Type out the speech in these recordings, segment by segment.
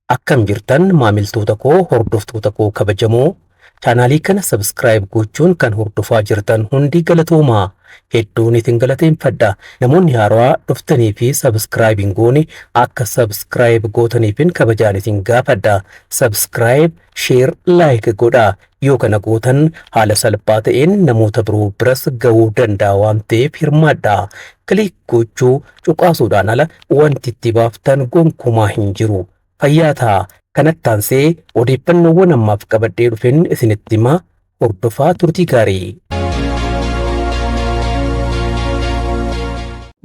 Akkam jirtan maamiltoota koo, hordoftoota koo kabajamoo, chaanaalii kana subscribe gochuun kan hordofaa jirtan hundi galatoomaa. Hedduun isin galateeffadha. Namoonni haarawaa dhuftanii fi subscribe hin goone akka subscribe gootaniifin kabajaan isin gaafadha. Subscribe, share, like godhaa. Yoo kana gootan haala salphaa ta'een namoota biroo biras ga'uu danda'a waan ta'eef hirmaadhaa. Click gochuu cuqaasuudhaan ala wanti itti baaftan gonkumaa hin jiru. Fayyaa ta'aa. Kanatti aansee odeeffannoowwan ammaaf qabadhee dhufen isinitti hima. Hordofaa turtii gaarii.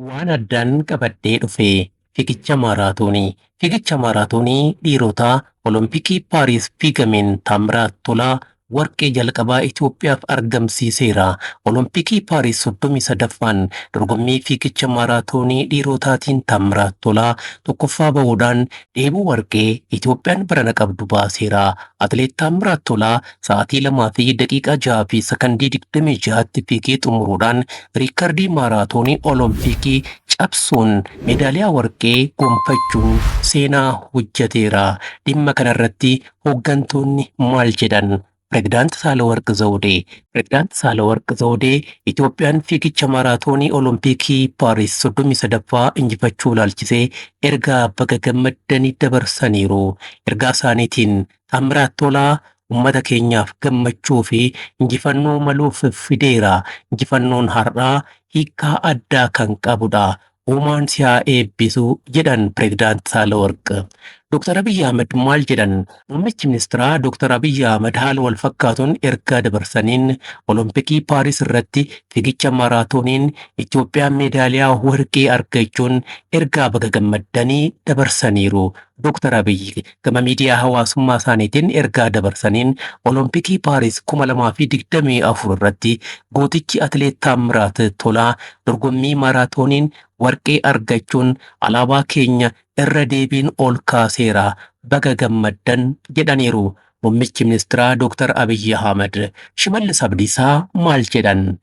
Waan addaan qabadhee dhufe fiigicha maaraatoonii. Fiigicha maaraatoonii dhiirotaa Olompikii Paariis fiigameen Taammiraat Tolaa warqee jalqabaa Itoophiyaaf argamsiiseera. Olompikii Paariis 33ffaan dorgommii fiigicha maaraatoonii dhiirotaatiin Taammiraat Tolaa tokkoffaa bahuudhaan dheebuu warqee Itoophiyaan barana qabdu baaseera. Atileet Taammiraat Tolaa sa'aatii 2 fi daqiiqaa 6 fi sakandii 26tti fiigee xumuruudhaan riikardii maaraatoonii Olompikii cabsuun meedaaliyaa warqee gonfachuun seenaa hojjeteera. Dhimma kanarratti hooggantoonni maal jedhan? Pireezidaanti Saahilawarq Zawudee. Pireezidaanti Saahilawarq Zawudee Itoophiyaan fiigicha maaraatoonii Olompikii Paaris 33ffaa injifachuu ilaalchisee ergaa baga gammaddanii dabarsaniiru. Ergaa isaaniitiin Taammiraat Tolaa uummata keenyaaf gammachuu fi injifannoo maluuf fideera. Injifannoon har'aa hiikkaa addaa kan qabudha. Uumaan si haa eebbisu jedhan Pireezidaanti Saahilawarq. Dr. Abiyyi Ahmed maal jedhan? Muummichi ministeeraa Dr. Abiyyi Ahmed haala wal fakkaatuun ergaa dabarsaniin Olompikii Paaris irratti fiigicha maaraatooniin Itoophiyaan meedaaliyaa warqee argachuun ergaa baga gammaddanii dabarsaniiru. Dr. Abiyyi gama miidiyaa hawaasummaa isaaniitiin ergaa dabarsaniin Olompikii Paaris 2024 irratti gootichi atileet Taammiraat Tolaa dorgommii maaraatooniin warqee argachuun alaabaa keenya irra deebiin ol kaaseera. Baga gammaddan jedhaniiru. Muummichi ministeeraa Dr. Abiyyi Ahmed. Shimallis Abdiisaa maal jedhan?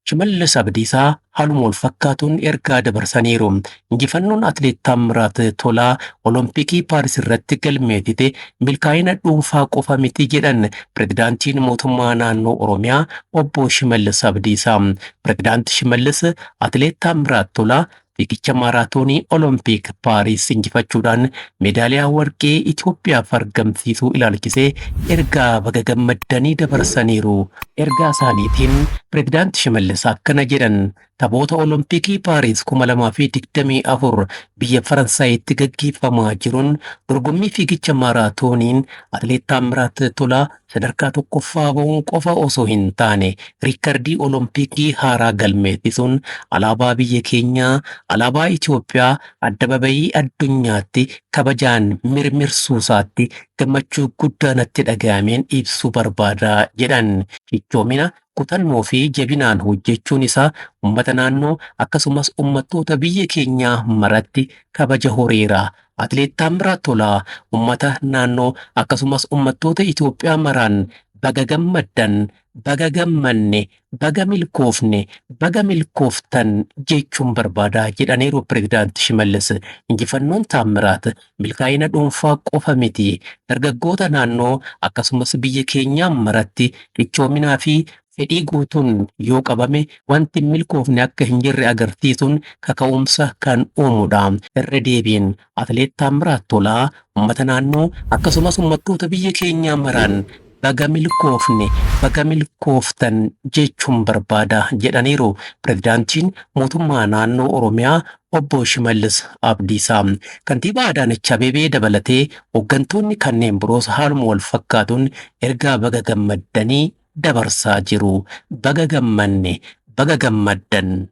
Shimallis Abdiisaa haaluma wal fakkaatuun ergaa dabarsaniiru. Injifannoon atileet Taammiraat Tolaa Olompikii Paaris irratti galmeessite milkaa'ina dhuunfaa qofa miti jedhan pireezidaantiin mootummaa naannoo Oromiyaa obbo Shimallis Abdiisaa. Pireezidaanti Shimallis atileet Taammiraat Tolaa fiigicha maaraatoonii Olompik Paaris injifachuudhaan meedaaliyaa warqee Itoophiyaaf argamsiisuu ilaalchisee ergaa baga gammaddanii dabarsaniiru. Ergaa isaaniitiin pireezidaanti Shimallis akkana jedhan: Taphoota Olompikii Paaris 2024 biyya Faransaayitti gaggeeffamaa jiruun dorgommii fiigicha maaraatooniin atileet Taammiraat Tolaa sadarkaa tokkoffaa bahuun qofa osoo hin taane riikardii Olompikii haaraa galmeessisuun alaabaa biyya keenyaa, alaabaa Itoophiyaa addababayii addunyaatti kabajaan mirmirsuusaatti gammachuu guddaa natti dhaga'ameen ibsuu barbaada jedhan. Cichoomina, kutannoo fi jabinaan hojjechuun isaa uummata naannoo akkasumas uummattoota biyya keenyaa maratti kabaja horeera. Atileet Taammiraat Tolaa uummata naannoo akkasumas uummattoota Itoophiyaa maraan baga gammaddan, baga gammanne, baga milkoofne, baga milkooftan jechuun barbaada jedhaniiru pireezidaanti Shimallis. Injifannoon Taammiraat milkaa'ina dhuunfaa qofa miti. Dargaggoota naannoo akkasumas biyya keenyaa maratti cichoominaa fi fedhii guutuun yoo qabame wanti milkoofne akka hin jirre agarsiisuun kaka'umsa kan uumudha. Irra deebiin atileet Taammiraat Tolaa uummata naannoo akkasumas uummattoota biyya keenyaa maraan baga milkoofne, baga milkooftan jechuun barbaada jedhaniiru pireezidaantiin mootummaa naannoo Oromiyaa obbo Shimallis Abdiisaa. Kantiibaa Adaanech Abeebee dabalatee hooggantoonni kanneen biroos haaluma wal fakkaatuun ergaa baga gammaddanii dabarsaa jiru. Baga gammanne, baga gammaddan.